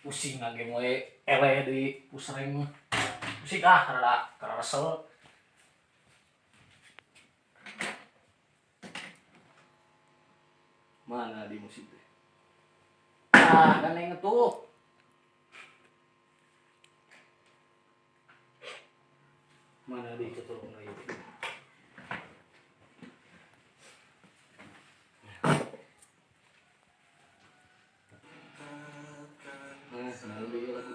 Pusing ngagem we eleh di pusreng mah. Pusing ah rada karesel. Mana di musik teh? Ah, gandeng tuh. Mana di keturun ieu? Nah, senang deui lagu.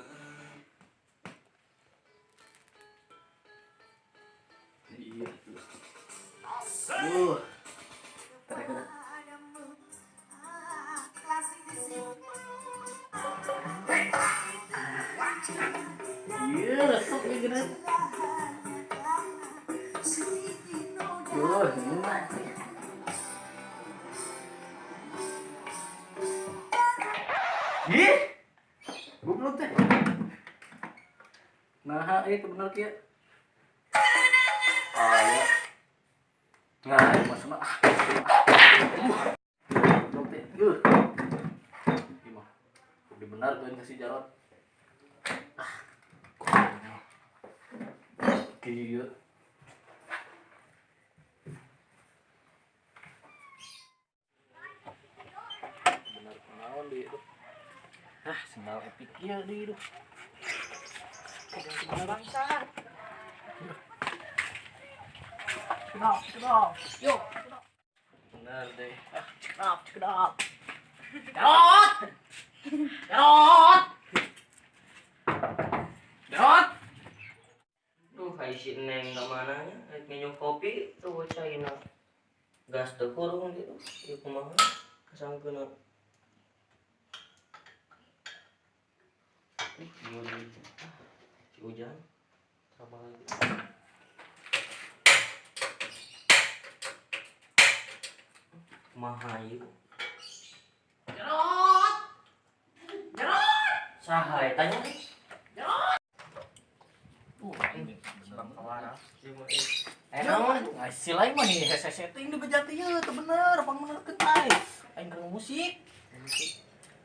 Iya tuh. Duh. Tarik ada. Iya, resep ya gini. Duh, ini mah. Ih, goblok teh. Nah, itu bener kieu. Ah, ya. Nah, ini maksudnya ah. Goblok teh. Yuh. Ini mah. Lebih benar tuh kasih Jarot. Ah. Kieu. Bener kunaon deui itu. Ah, sendal epic ieu deui duh. Bangsa. Cekdap, cekdap. Yuk. Bener deh. Ah, cekdap, cekdap. Jarot! Jarot! Jarot! Tuh, hai si Neng ke mana nya? Rek minum kopi tuh bocah ina. Gas teu kurung gitu. Ieu kumaha? Kasangkeun. Ih, ieu deui. Si hujan. Sabar lagi. Kumaha ieu? Jarot! Jarot! Saha eta nya? Jarot! Ini Bang kawaras. Ieu mah. Eh, naon? Nah, si lain mah nih hese setting di bejati ieu teu bener, pangbenerkeun teh. Aing keur musik.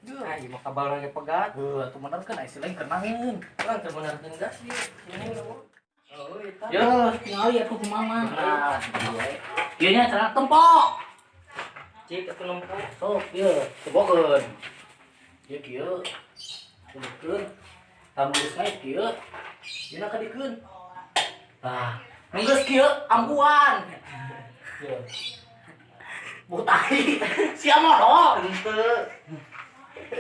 Duh. Ah, ieu mah kabal lagi pegat. Heuh, atuh benerkeun ai si lain keur naeun. Urang teu benerkeun gas ieu. Ini mah. Oh, eta. Yo, tingali atuh kumaha mah. Nah, ieu nya cara tempo. Cik atuh nempo. Sok ieu, tebokeun. Ieu kieu. Tebokeun. Tambus naik kieu. Dina kadikeun. Tah, nu geus kieu ambuan. Ieu. Butai. Sia modol. Henteu.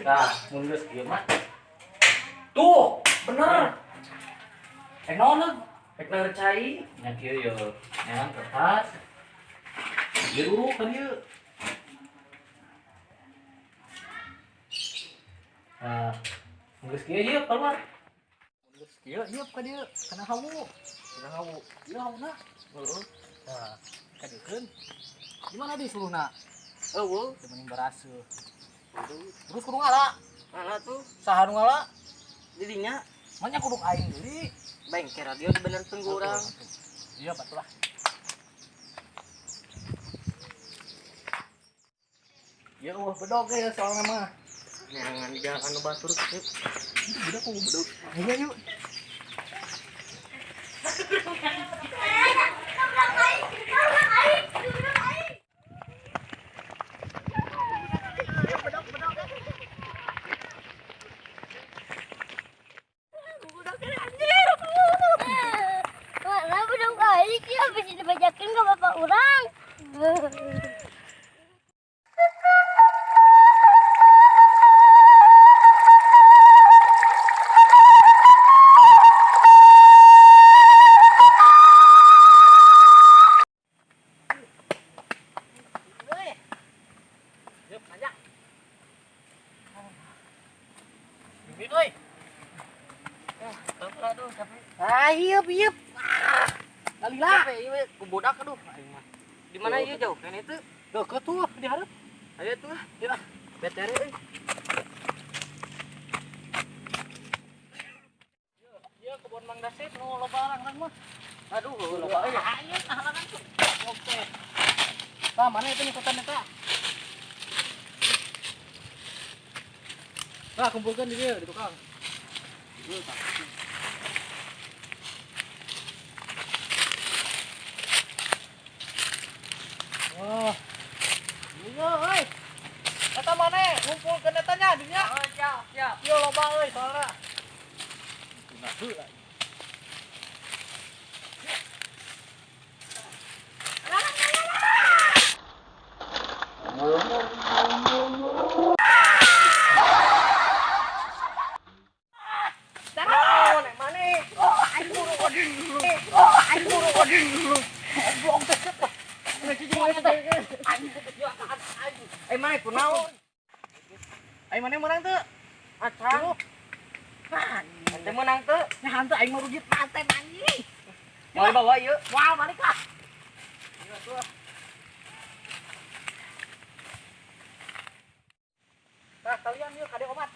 Tah, mun geus kieu mah. Tuh, bener. Eh naon leug? Rek naeur cai. Nya kieu ye. Neangan kertas. Ieu uruk ka dieu. Nah, geus kieu ieu keluar. Geus kieu ieu ka dieu kana hawu. Kana hawu. Ieu hawuna. Heeh. Tah, kadeukeun. Di mana di suluhna? Eueuh. Teu mending baraseuh. Aduh. Terus kudu ngala. Ngala tuh. Saha nu ngala? Didinya. Manya kudu aing deui. Bengke radio dibenerkeun ku urang. Iya, batulah. Ya eueuh bedog ge soalna mah. Neangan di jalan anu batur sip. Itu budak kudu bedog. Ayo yuk. Mana bedog aing ya bisa dibajakin ke bapak urang. Yuk, nanjak. Mimpi euy. Aduh, capek. Ah, ieup ieup. Ah, lalila. Capek ieu ku budak aduh aing mah. Di mana ieu jauh kan itu? Deukeut tuh di hareup. Ayo tuh. Ya. Betere euy. Ieu kebon Mang Dasep nu loba arang mah. Aduh, loba euy. Ah, ieu nah halangan tuh. Oke. Tah, mana itu nikotan eta? Nah, kumpulkan di dia di tukang. Wah. Iya, euy. Eta maneh ngumpulkeun eta nya dinya. Oh, siap, siap. Ieu loba euy soalna. Nah, heula. Eh, maneh kunaon? Aing maneh meunang teu? Acan. Ente meunang teu? Nya hantu aing mah rugi paten anjing. Mau bawa ieu? Wah, balik ah. Nah, kalian yuk kade omat.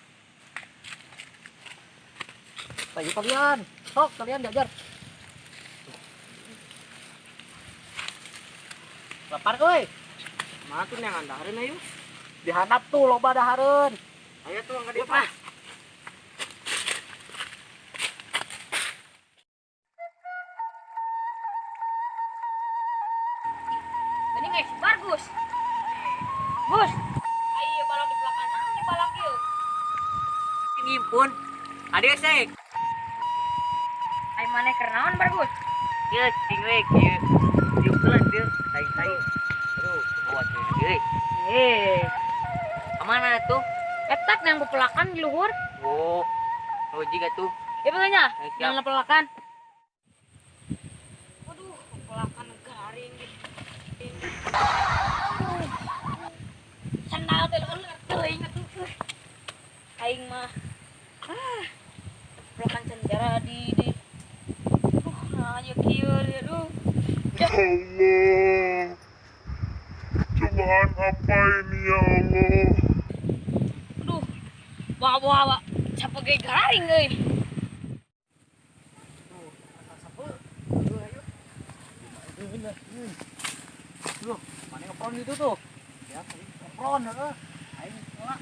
Ayo kalian, sok kalian diajar. Lapar euy. Mana tuh yang andahareun ayo? Dihandap tuh loba dahareun. Ayo tuh angkat dieu. Ah. Ini guys, bagus. Gus. Ayo balok di belakang ini balak yuk. Ngimpun. Ade sek. Ayo maneh keur naon bagus? Ieu cing we kieu. Diuk kelas dieu. Tai-tai. Aduh, bawa teh euy. Eh, Kamana tuh? eta yang pepelakan di luhur. Oh. Oh, jiga tuh. Ya betulnya, Eh, siap. yang pepelakan. Waduh, pepelakan garing gitu. Sandal teh leueur teuing atuh. Aing mah ah, pepelakan can jadi di. Nah, ieu kieu aduh. Ya Allah, cobaan apa ini ya Allah? Aduh. Wah, wah, wah. Siapa ge garing euy. Loh, mana ngepron itu tuh? Ya, ngepron heeh. Aing ngelak.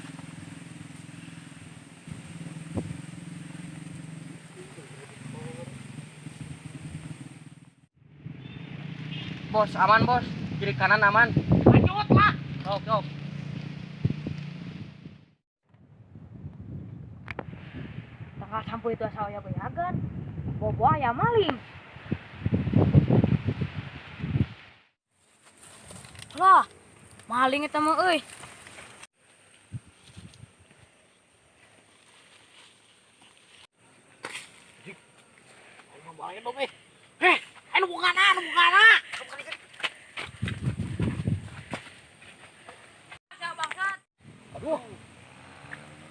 Bos, aman bos. Kiri kanan aman. Lanjut lah. Sok, sok. Tanggal sampo itu asal ya bayagan. Bobo aya maling. Lah, maling eta mah euy. Aing mah balain dong eh. Eh, anu bukana, anu bukana. Aduh.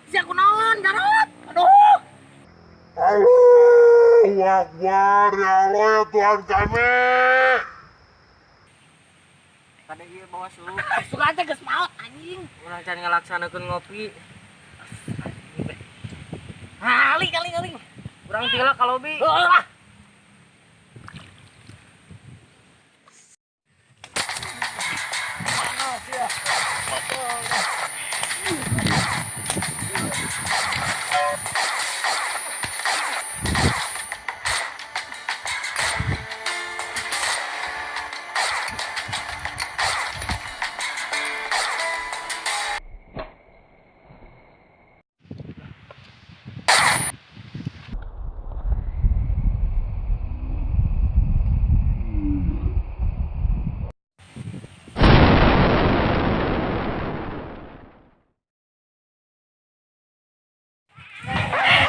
Sia kunaon, Garot? Aduh. Allahu Akbar, ya Allah ya Tuhan kami. Kade ieu bawa suruh. Suka teh geus maot anjing. Urang can ngalaksanakeun ngopi. Aling aling aling. Urang tila ka lobi. Heeh lah. Panas ya.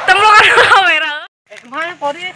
Tembok kamera. Eh, kemana Podi?